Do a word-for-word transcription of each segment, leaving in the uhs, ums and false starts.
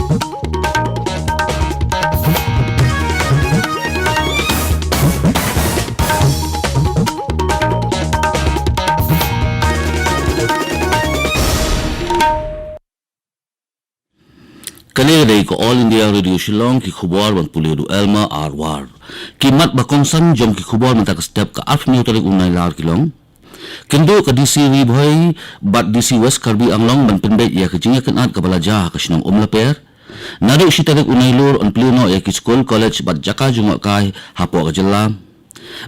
Kane dei ka All India Radio Shillong, ki khubor ban pule da u Elma Arwar. Ki mat ba kongsan jong ki khubor mynta ka step ka arphew tarik u Nailar ki long: Kynduh ka D C Ri Bhoi bad D C West Karbi Anglong ban pynbeit ïa ka jingïakynad kaba la jia ha ka shnong Umlaper. Naduh shi tarik u Nailur yn plie noh ïa ki skul, college bad jaka jngohkai hapoh ka jylla.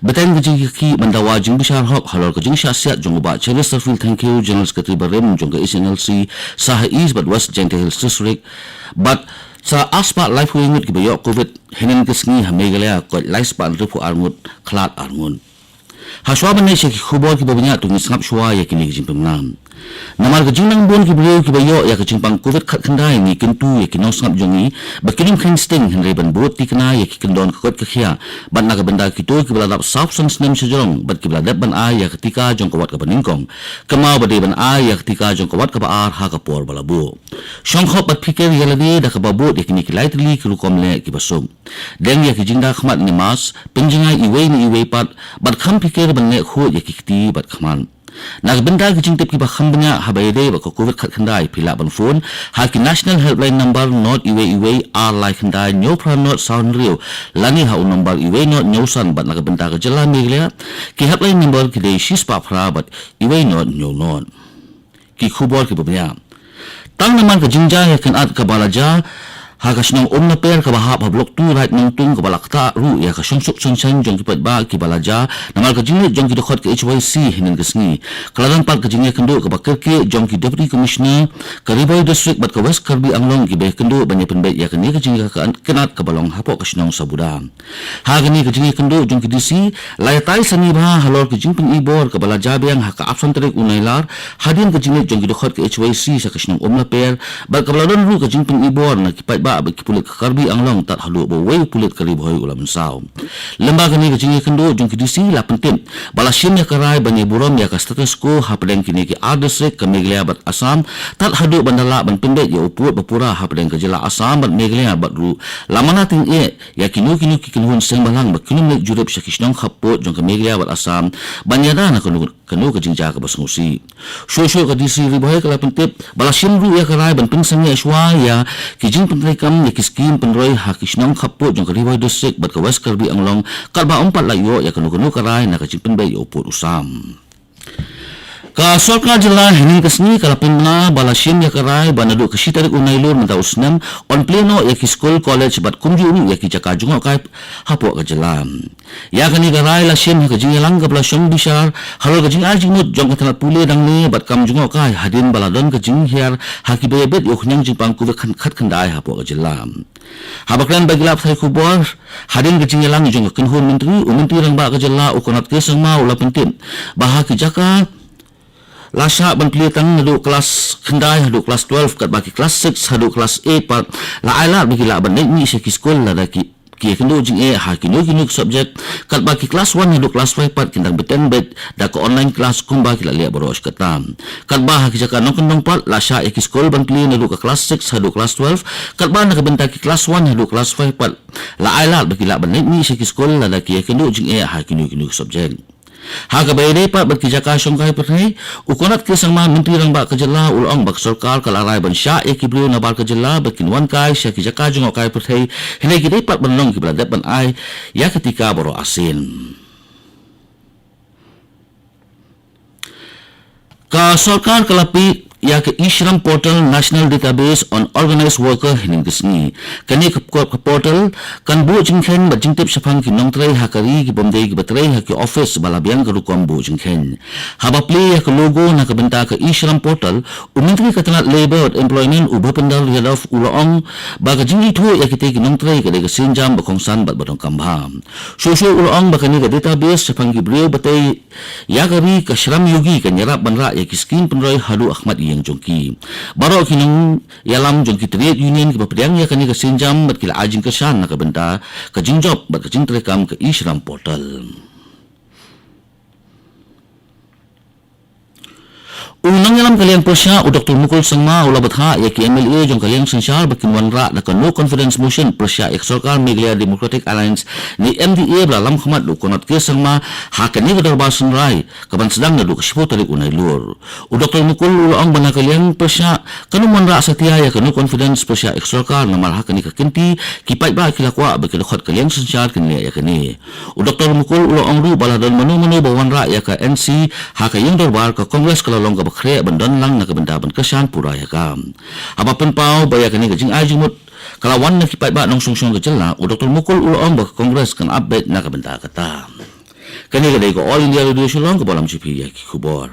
Bteng ka jingkyrkieh ban dawa jingbishar hok halor ka jingshah siat jong u Bah Chesterfield Thangkhiew, General Secretary barim jong ka H N L C, sa ha East bad West Jaintia Hills District. Bad sa arspah laiphew ngut kiba ïoh Covid hynnin ka sngi ha Meghalaya, koit laispah hynriewphew ar ngut, khlad ar ngut. Hashwa ban leit sha ki khubor kiba bniah, to ngin sngap shuwa ïa kine ki jingpynbna. Namar ka jingnang bun ki briew kiba ïoh ïa ka jingpang Covid khatkhyndai, ngi kyntu ïa ki nongsngap jong ngi ba kin ym kheiñ sting hynrei ban bud thikna ïa ki kyndon ka koit ka khiah, bad na ka bynta kito kiba la dap sawphew san snem shajrong bad kiba la dep ban ai ïa ka tika jong ka wat kaba nyngkong, kynmaw ba dei ban ai ïa ka tika jong ka wat kaba ar ha ka por ba la buh. Shongkhop bad phikir ïa lade da kaba bud ïa kine ki lai tylli ki rukom leh kiba suk. Deng ïa ki jingda khmat ne mask, pynjngai iwei na iwei pat, bad kham phikir ban leh khuid ïa ki kti bad khmat. Na ka bynta ki jingtip kiba kham bniah haba ïadei bad ka Covid khatkhyndai, phi lah ban phone ha ki National Helpline Number, nought iwei iwei ar lai khyndai hynñiew phra nought saw hynriew, lane ha u number iwei nought hynñiew san, bad na ka bynta ka jylla Meghalaya, ki helpline number ki dei shispah phra bad iwei nought hynñiew nought. Ki khubor kiba bniah. Tang namar ka jingjia ïakynad kaba la jia ha ka shnong Umlaper kaba hap ha Block two Raid Nongtung, kaba la ktah ruh ïa ka shongsuk shongsaiñ jong ki paidbah kiba la jia namar ka jingleit jong ki dkhot ka H Y C hynnin ka sngi, ka la don pat ka jingïakynduh kaba kyrkieh jong ki Deputy Commissioner ka Ri Bhoi District bad ka West Karbi Anglong, kiba ïakynduh ban ïapynbeit ïa kane ka jingïakynad kaba long hapoh ka shnong Sabuda. Ha kane ka jingïakynduh jong ki D C, la ïatai sani bha halor ka jingpyni bor kaba la jia biang ha ka arphew san tarik u Nailar, hadien ka jingleit jong ki dkhot ka H Y C sha ka shnong Umlaper, bad kaba la don ruh ka jingpyni bor na ki paidbah bad ki pulit ka Karbi Anglong, tad haduh ba uwei u pulit ka Ri Bhoi u la mynsaw. Lem bad kane ka jingïakynduh jong ki D C, la pyntip ba la shim ïa ka rai ban ïaburom ïa ka status quo hapdeng kine ki ar district ka Meghalaya bad Assam, tad haduh ban da lah ban pynbeit ïa u pud ba pura hapdeng ka jylla Assam bad Meghalaya, bad ruh la mana tyngeh ïa kino kino ki kynhun seng bhalang ba kin ym leit jurip sha ki shnong khappud jong ka Meghalaya bad Assam ban ïada na kano kano ka jingjia kaba sngewsih. Shuh shuh ka D C Ri Bhoi ka la pyntip ba la shim ruh ïa ka rai ban pynsangeh shuwa ïa ki jingpyntreikam ïa ki skim pynroi ha ki shnong khappud jong ka Ri Bhoi District bad ka West Karbi Anglong, katba ym pat la ïoh ïa kano kano ka rai na ka jingpynbeit ïa u pud u sam. Ka sorkar jylla hynnin ka sngi ka la pynbna ba la shim ïa ka rai ba naduh ka shi tarik u Nailur mynta u snem, yn plie noh ïa ki skul, college bad kumjuh ruh ïa ki jaka jngohkai hapoh ka jylla. Ïa kane ka rai la shim ha ka jingïalang kaba la shong bishar halor ka jingai jingmut jong ka tnat pule nangne bad kam jngohkai, hadien ba la don ka jinghiar ha kiba ïabit ïa u khñiang jingpang Covid khatkhyndai hapoh ka jylla. Haba kren bad ki lad pathai khubor hadien ka jingïalang jong ka kynhun myntri, u Myntri Rangbah ka jylla u Conrad K Sangma u la pyntip ba ha ki jaka la shah ban plie tang naduh klas khyndai haduh klas twelve, katba ki klas six haduh klas eight pat la ailad ba ki lah ban leit mih sha ki skul lada ki, ki ïakynduh jingeh ha kino kino ki subject, katba ki klas one haduh klas five pat kin dang bteng beit da ka online class kumba ki la leh baroh shi katta. Katba ha ki jaka nongkyndong pat la shah ïa ki skul ban plie naduh ka klas six haduh klas twelve, katba na ka bynta ki klas one haduh klas five pat la ailad ba ki lah ban leit mih sha ki skul lada ki ïakynduh jingeh ha kino kino ki subject. Ha kaba ïadei pat bad ki jaka shongkai pyrthei, u Conrad K Sangma, Myntri Rangbah ka jylla, u la ong ba ka sorkar ka la rai ban shah ïa ki briew nabar ka jylla ba kin wan kai sha ki jaka jngohkai pyrthei, hynrei ki dei pat ban long kiba la dep ban ai ïa ka tika baroh arsien. Ka sorkar ka la plie ïa ka e-Shram Portal, National Database on Organised Worker, hynnin ka sngi. Kane ka, ka, ka portal kan buh jingkheiñ bad jingtip shaphang ki nongtrei ha ka ri kiba ym dei kiba trei ha ki office ba la biang ka rukom buh jingkheiñ. Haba plie ïa ka logo na ka bynta ka e-Shram Portal, u Myntri ka tnat Labour and Employment, u Bhupender Yadav, u la ong ba ka jingithuh ïa kitei ki nongtrei ka dei ka sienjam ba kongsan bad ba donkam bha. Shuh shuh u la ong ba kane ka database shaphang ki briew ba tei ïa ka ri, ka Shram Yogi, kan ïarap ban rah ïa ki skim pynroi haduh ha khmat ïing jong ki. Baroh ki nongïalam jong ki trade union kiba pdiang ïa kane ka sienjam bad ki la ai jingkyrshan na ka bynta ka jingjop bad ka jingtreikam ka e-Shram Portal. U nongïalam ka liang pyrshah, u Doktor Mukul Sangma, u la bthah ïa ki M L A jong ka liang synshar ba kin wanrah da ka No Confidence Motion pyrshah ïa ka sorkar Meghalaya Democratic Alliance ne M D A ba la lam khmat da u Conrad K Sangma ha kane ka dorbar synrai kaban sdang naduh ka shiphew tarik u Nailur. U Doktor Mukul u la ong ba na ka liang pyrshah kan ym wanrah satia ïa ka No Confidence pyrshah ïa ka sorkar, namar ha kane ka kynti ki paidbah ki la kwah ba ki dkhot ka liang synshar kin leh ïa kane. U Doktor Mukul u la ong ruh ba la don mano mano ba wanrah ïa ka N C ha ka ïing dorbar, ka Congress ka la long kaba khreh ban don lang na ka bynta ban kyrshan pura ïa ka. Haba pynpaw ba ïa kane ka jingai jingmut ka la wan na ki paidbah nongshong shnong ka jylla, u Doktor Mukul u la ong ba ka Congress kan ap beit na ka bynta kata. Kane ka dei ka All India Radio Shillong, kaba lam sha phi ïa ki khubor.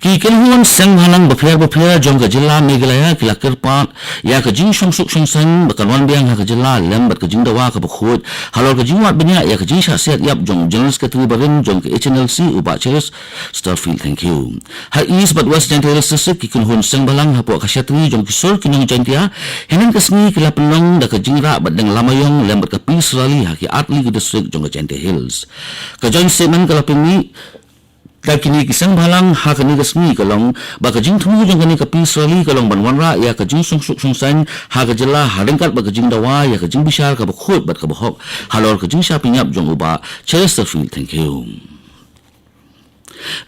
Ki kynhun seng bhalang bapher bapher jong ka jylla Meghalaya ki la kyrpad ïa ka jingshong suk shong saiñ ba kan wan biang ha ka jylla lem bad ka jingdawa kaba khuid halor ka jingwad bniah ïa ka jingshah siat ïap jong u General Secretary barim jong ka H N L C, u Bah Cheristerfield Thangkhiew. Ha East bad West Jaintia Hills District, ki kynhun seng bhalang hapoh ka shatri jong ki sur ki nong Jaintia hynnin ka sngi ki la pynlong da ka jingrah bad deng lama ïong lem bad ka peace rally ha ki artylli ki district jong ka Jaintia Hills. Ka joint statement ka la pynmih da kine ki seng bhalang ha kane ka sngi ka long ba ka jingthmu jong kane ka peace rally ka long ban wanrah ïa ka jingshong suk shong saiñ ha ka jylla ha ryngkat bad ka jingdawa ïa ka jingbishar kaba khuid bad kaba hok halor ka jingshah pynïap jong u Bah Cheristerfield Thangkhiew.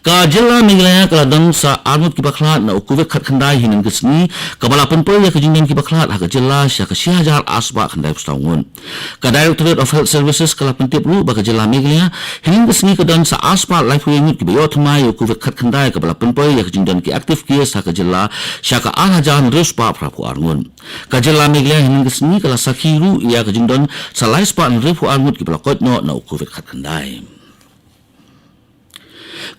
Ka jylla Meghalaya ka la don sa arngut kiba khlad na u Covid khatkhyndai hynnin ka sngi, kaba la pynpoi ïa ka jingdon kiba khlad ha ka jylla sha ka shi hajar arspah khyndaiphew saw ngut. Ka Directorate of Health Services ka la pyntip ruh ba ka jylla Meghalaya hynnin ka sngi ka don sa arspah laiphew wei ngut kiba ïoh thymmai ïa u Covid khatkhyndai, kaba la pynpoi ïa ka jingdon ki active case ha ka jylla sha ka ar hajar hynriewspah phraphew ar ngut. Ka jylla Meghalaya hynnin ka sngi ka la sakhi ruh ïa ka jingdon sa laispah hynriewphew ar ngut kiba la koit noh na u Covid khatkhyndai.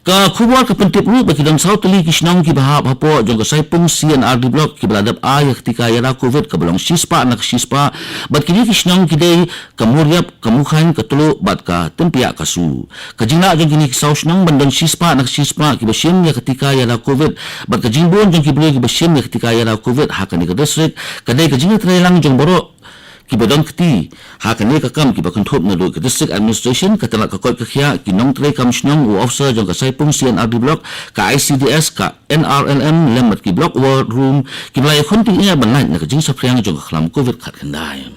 Ka khubor ka pyntip ruh ba ki don saw tylli ki shnong kiba hap hapoh jong ka Saipung C and R D Block kiba la dep ai ïa ka tika ïada Covid kaba long shispah na ka shispah, bad kine ki shnong ki dei ka Muriap, ka Mukhain, ka Tluh bad ka Tympiah Kasu. Ka jinglah jong kine ki saw shnong ban don shispah na ka shispah kiba shim ïa ka tika ïada Covid bad ka jingbun jong ki briew kiba shim ïa ka tika ïada Covid ha kane ka district ka dei ka jingïatreilang jong baroh kiba don kti ha kane ka kam kiba kynthup naduh ka District Administration, ka tnat ka koit ka khiah, ki nongtrei kam shnong, u officer jong ka Saipung C and R D Block, ka I C D S, ka N R L M lem bad ki Block War Room kiba la ïakhun tyngeh ban lait na ka jingsaphriang jong ka khlam Covid khatkhyndai.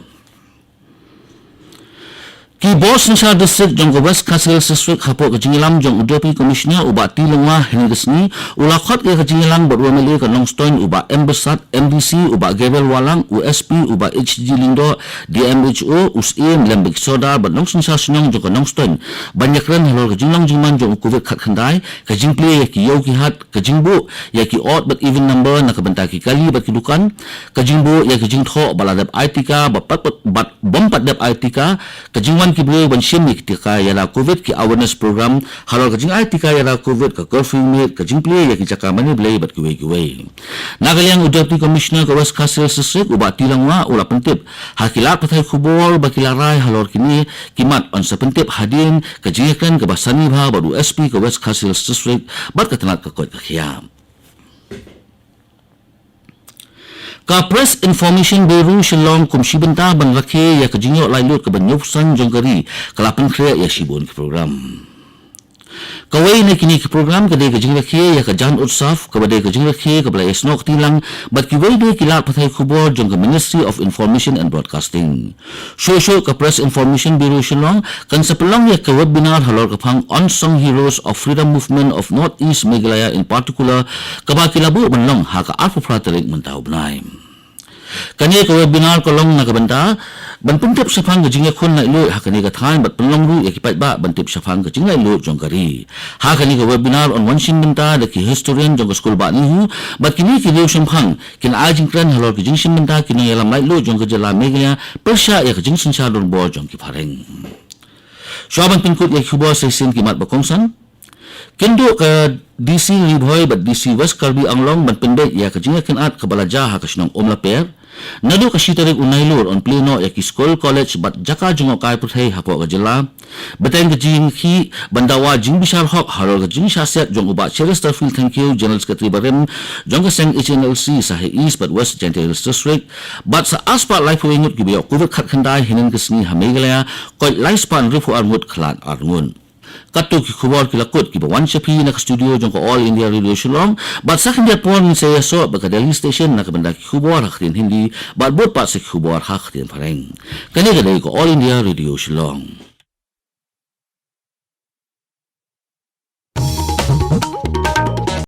Ki bor synshar district jong ka West Khasi Hills District hapoh ka jingïalam jong u Deputy Commissioner u Bah T Lyngwa hynnin ka sngi u la khot ïa ka jingïalang bad u M L A ka Nongstoiñ u Bah M Byrsat, M D C u Bah Gabriel Wahlang, u S P u Bah H G Lyngdoh, D M H O, u Syiem lem bad ki sordar bad nongsynshar shnong jong ka Nongstoiñ ban ïakren halor ka jinglong jingman jong u Covid khatkhyndai, ka jingplie ïa ki ïew ki hat, ka jingbuh ïa ki odd bad even number na ka bynta ki kali bad ki dukan, ka jingbuh ïa ki jingthoh ba la dep ai tika bad pat, pat, bad bym pat dep ai tika, ka jingwan ki briew ban shim ïa ki tika ïada Covid, ki awareness program halor ka jingai tika ïada Covid, ka curfew miet, ka jingplie ïa ki jaka mane blei bad kiwei kiwei. Na ka liang u Deputy Commissioner ka West Khasi Hills District u Bah T Lyngwa u la pyntip ha ki lad pathai khubor ba ki la rai halor kine ki mat yn sa pyntip hadien ka jingïakren kaba sani bha bad u S P ka West Khasi Hills District bad ka tnat ka koit ka khiah. Ka Press Information Bureau Shillong kum shi bynta ban rakhe ïa ka jingïoh laitluid kaba hynñiewphew san jong ka ri ka la pynkhreh ïa shibun ki program. Kawei na kine ki program ka dei ka jingrakhe ïa ka Jan Utsav, kaba dei ka jingrakhe kaba la ïasnoh kti lang bad kiwei de ki lad pathai khubor jong ka Ministry of Information and Broadcasting. Shuh shuh ka Press Information Bureau Shillong kan sa pynlong ïa ka webinar halor ka phang Unsung Heroes of Freedom Movement of North East Meghalaya in particular, kaba ki la buh ban long ha ka arphew phra tarik mynta u bnai. Kane ka webinar ka long na ka bynta ban pyntip shaphang ka jingïakhun laitluid ha kane ka thaiñ bad pynlong ruh ïa ki paidbah ban tip shaphang ka jinglaitluid jong ka ri. Ha kane ka webinar yn wan shim bynta da ki historian jong ka skul bah NEHU bad kine ki riew shemphang kin ai jingkren halor ki jingshim bynta ki nongïalam laitluid jong ka jylla Meghalaya pyrshah ïa ka jingsynshar donbor jong ki phareng. Shuwa ban pynkut ïa ki khubor sa shisien ki mat ba kongsan. Kynduh ka D C Ri Bhoi bad D C West Karbi Anglong ban pynbeit ïa ka jingïakynad kaba la jia ha ka shnong Umlaper. Naduh ka shi tarik u Nailur yn plie noh ïa ki skul, college bad jaka jngohkai pyrthei hapoh ka jylla. Bteng ka jingkhih ban dawa jingbishar hok halor ka jingshah siat jong u Bah Cheristerfield Thangkhiew, General Secretary barim jong ka seng H N L C sa ha East bad West Jaintia Hills District, bad sa arspah laiphew wei ngut kiba ïoh Covid khatkhyndai hynnin ka sngi ha Meghalaya, koit laispah hynriewphew ar ngut, khlad ar ngut. Katto ki khubor ki la kut kiba wan sha phi na ka studio jong ka All India Radio Shillong, bad sa khyndiat por ngin sa ïasoh bad ka Delhi Station na ka bynta ki khubor ha ka ktien Hindi, bad bud pat sa ki khubor ha ka ktien Phareng. Kane ka dei ka All India Radio Shillong.